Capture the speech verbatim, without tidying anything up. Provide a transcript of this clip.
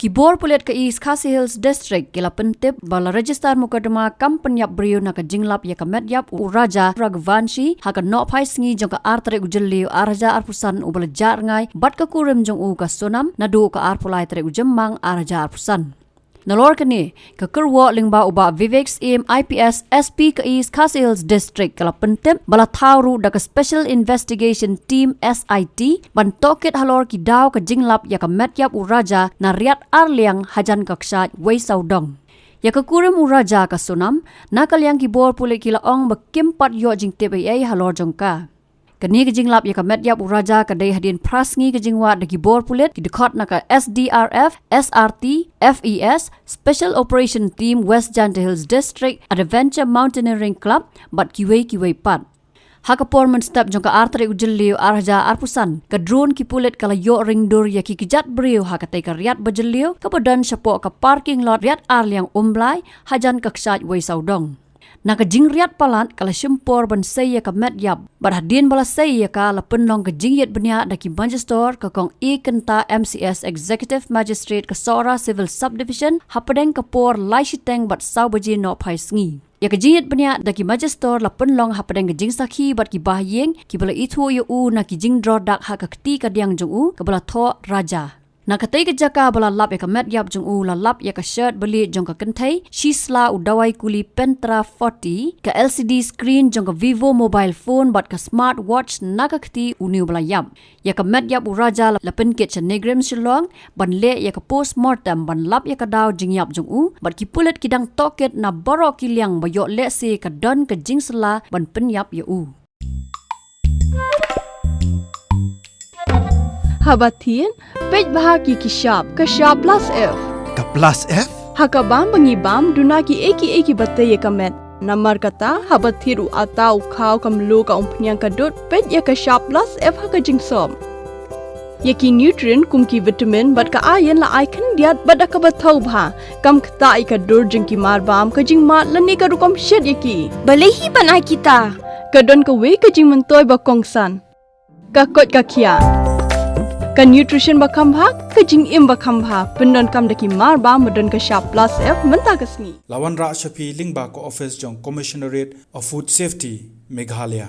Ki bor pulit ka East Khasi Hills District ki la pyntip ba la register mukotduma kam pynïap briew na ka jinglap ïa ka met ïap u Raja Raghuvanshi ha ka nohphai sngi jong ka ar tarik u Jylliew ar hajar arphew san uba la jah rngai bad ka kurim jong u ka Sonam naduh ka arphew lai tarik u Jymmang ar hajar arphew san. Nalor kane, ka kyrwoh lyngba u Bah Vivek Syiem I P S, S P ka East Khasi Hills District ka la pyntip ba la thaw ruh da ka Special Investigation Team, S I T, ban tohkit halor ki daw ka jinglap ïa ka met ïap u Raja na Riat Arliang hajan ka kshaid Weisawdong. Ïa ka kurim u Raja ka Sonam, na ka liang ki bor pulit ki la ong ba kim pat ïoh jingtip ei ei halor jong ka. Kane ka jinglap ïa ka met ïap u Raja ka dei hadien phra sngi ka jingwad da ki bor pulit, ki dkhot na ka S D R F, S R T, F E S, Special Operation Team West Jaintia Hills District, Adventure Mountaineering Club, bad kiwei kiwei pat. Ha ka por mynstep jong ka ar tarik u Jylliew ar hajar arphew san, ka drone ki pulit ka la ïoh ring dur ïa ki kjat briew ha katei ka riat ba jylliew, kaba don shapoh ka parking lot Riat Arliang Umblai, hajan ka kshaid Weisawdong. Na ka jingriat palat ka la shim por ban sei ïa ka met ïap, bad hadien ba la sei ïa ka la pynlong ka jingïit bniah da ki magistrate ka Kong E Kynta M C S Executive Magistrate ka Sohra Civil Subdivision, hapdeng ka por lai shiteng bad saw baje nohphai sngi. Ïa ka jingïit bniah da ki magistrate la pynlong hapdeng ka jingsakhi bad ki bahaïing, kiba la ithuh ïa u na ki jingdro dak ha ka kti kadiang jong u, kaba la thoh Raja. Na katei ka jaka ba la lap ïa ka met ïap jong u la lap ïa ka shirt balieh jong ka kynthei, shi sla u dawai kuli Pentra forty, ka L C D screen jong ka Vivo mobile phone bad ka smart watch na ka kti une uba la ïap. Ïa ka met ïap u Raja la pynkit sha NEIGRIHMS Shillong, ban leh ïa ka post mortem ban lap ïa ka daw jingïap jong u, bad ki pulit ki dang tohkit na baroh ki liang ba ïoh lehse ka don ka jingsylla ban pynïap ïa u. Haba thied, peit bha ki ki shap, ka shap plus F. Ka plus F? Ha ka bam ba ngi bam, duna ki ei ki ei kiba tei ïa ka met. Namar kata, haba thied u atta u khaw ka mluh ka umphniang ka dud, peit ïa ka shap plus F ha ka jingsop. Ïa ki nutrient kum ki vitamin bad ka iron la ai khyndiat bad da kaba thaw bha. Kam ktah ïa ka dur jong ki mar bam, ka jingmad lane ka rukom shet ïa ki. Balei hi ban ai kita? Ka don kawei ka jingmyntoi ba kongsan. Ka koit ka khiah. Ka nutrition ba kham bha, ka jingim ba kham bha. Pyndonkam da ki mar bam ba don ka shap plus F mynta ka sngi. La wanrah sha phi lyngba ka office jong Commissionerate of Food Safety, Meghalaya.